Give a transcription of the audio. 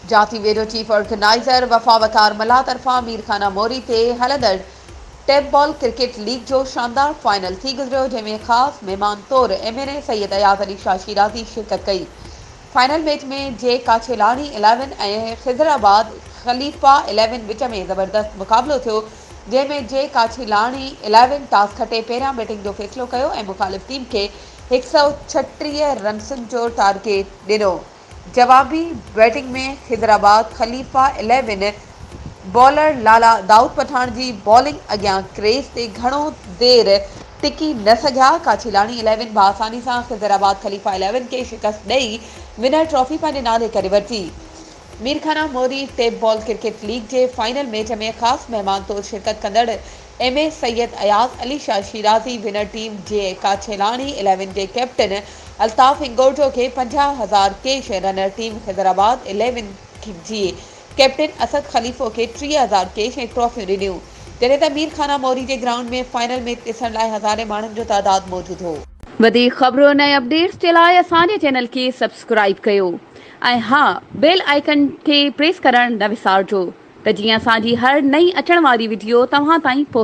جاتي Veeru chief organizer وفا وقار ملاح طرفان ميرخانه موري تي هلندڙ ٽيپ بال ڪرڪيٽ ليگ جو شاندار فائنل ٿي گذريو جنهن ۾ خاص مهمان طور M N A Syed Ayaz Ali Shah Shirazi شرڪت ڪئي. فائنل ميچ ۾ جي ڪاڇيلاڻي اليون ۽ خضرآباد خليفا اليون وچ ۾ زبردست مقابلو ٿيو جنهن ۾ جي ڪاڇيلاڻي اليون ٽاس کٽي پهريان بيٽنگ جو فيصلو ڪيو ۽ مخالف ٽيم کي 136 رنسن جو ٽارگيٽ ڏنو. جوابي batting ۾ Hyderabad Khalifa eleven bowler Lala Daud Pathan جي بالنگ اڳيان ڪريز تي گهڻو دير ٽڪي نه سگهيا، ڪاڇيلاڻي اليون باآساني سان خضرآباد خليفا اليون کي شڪست ڏئي ونر ٽرافي پنهنجي نالي ڪري ورتي. Mirkhana Mori tape ball cricket league جي فائنل ميچ ۾ خاص مهمان طور شرڪت ڪندڙ M A Syed Ayaz Ali Shah Shirazi winner team جي ڪاڇيلاڻي اليون جي ڪئپٽن الطاف هنگورجو کي 50,000 cash ۽ runner team Hyderabad eleven جي ڪئپٽن اسد خليفو کي 30,000 ڪيش ۽ ٽرافيون ڏنيون جڏهن ته مير خانه موري جي گرائونڊ ۾ فائنل ميچ ڏسڻ لاء هزارين ماڻهن جو تعداد موجود هو. وڌيڪ خبرن ۽ اپڊيٽس جي لاء اسان جي چينل کي سبسڪرائيب ڪيو ۽ ها بيل آئيڪن کي پريس ڪرڻ نه وسارجو. ته جيئن اسان جي هر نئين اچڻ واري وڊيو توهان تائين پهچي.